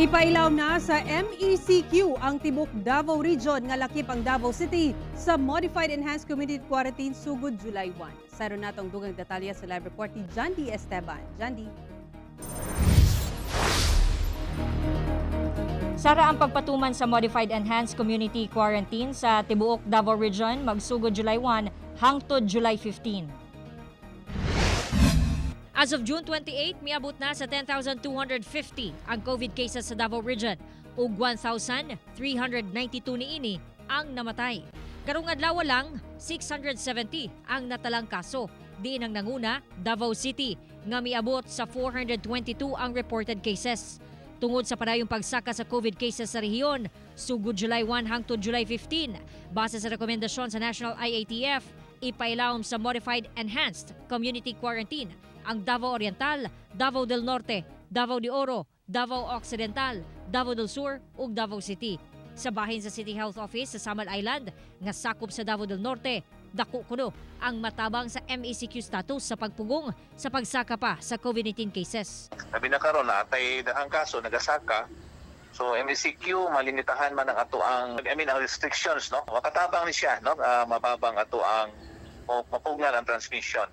Ipailawom na sa MECQ ang tibok Davao Region nga lakip ang Davao City sa Modified Enhanced Community Quarantine sugod July 1. Sayran nato ang dugang detalye sa live report ni Jandy Esteban. Jandy. Sara, ang pagpatuman sa Modified Enhanced Community Quarantine sa tibuok Davao Region magsugod July 1 hangtod July 15. As of June 28, miabot na sa 10,250 ang COVID cases sa Davao Region ug 1,392 niini ang namatay. Karong adlaw lang, 670 ang natalang kaso. Diin ang nanguna, Davao City, nga miabot sa 422 ang reported cases. Tungod sa padayong pagsaka sa COVID cases sa rehiyon, sugod July 1 hangtod July 15, base sa rekomendasyon sa National IATF, ipailawom sa Modified Enhanced Community Quarantine ang Davao Oriental, Davao del Norte, Davao de Oro, Davao Occidental, Davao del Sur ug Davao City. Sa bahin sa City Health Office sa Samal Island nga sakop sa Davao del Norte, dako kuno ang matabang sa MECQ status sa pagpugong sa pagsaka pa sa COVID-19 cases. Labi na karon naa tay daghang kaso nagasaka. So MECQ, malimitahan man ang ato ang, I mean, ang restrictions, no. Makatabang ni siya, no, mababang ato ang o mapugnan ang transmission.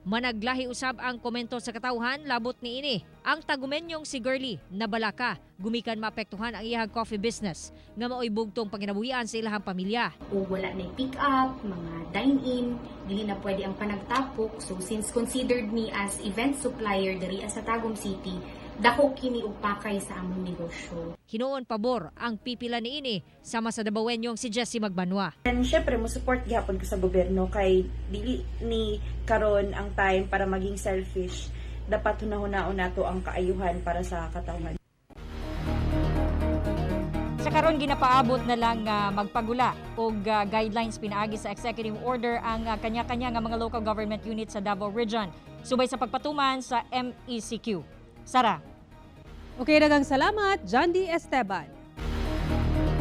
Managlahi usab ang komento sa katawhan labot niini. Ang Tagumenyong si Girly nabalaka gumikan maapektuhan ang iyang coffee business nga maoy bugtong panginabuhian sa ilahang pamilya. O wala na pick up, mga dine-in, dili na pwede ang panagtapok. So since considered me as event supplier diri sa Tagum City, dako kini og pakay sa among negosyo. Hinuon pabor ang pipila niini, sama sa Dabawenyong si Jesse Magbanwa. And syempre, mo support gihapon ko sa gobyerno kay dili ni karon ang time para maging selfish. Dapat hunahunahon nato ang kaayuhan para sa katawhan. Sa karon, ginapaabot na lang nga magpagula og guidelines pinaagi sa executive order ang kanya-kanya nga mga local government unit sa Davao Region subay sa pagpatuman sa MECQ. Sara. Okay, daghang salamat, Jandy Esteban.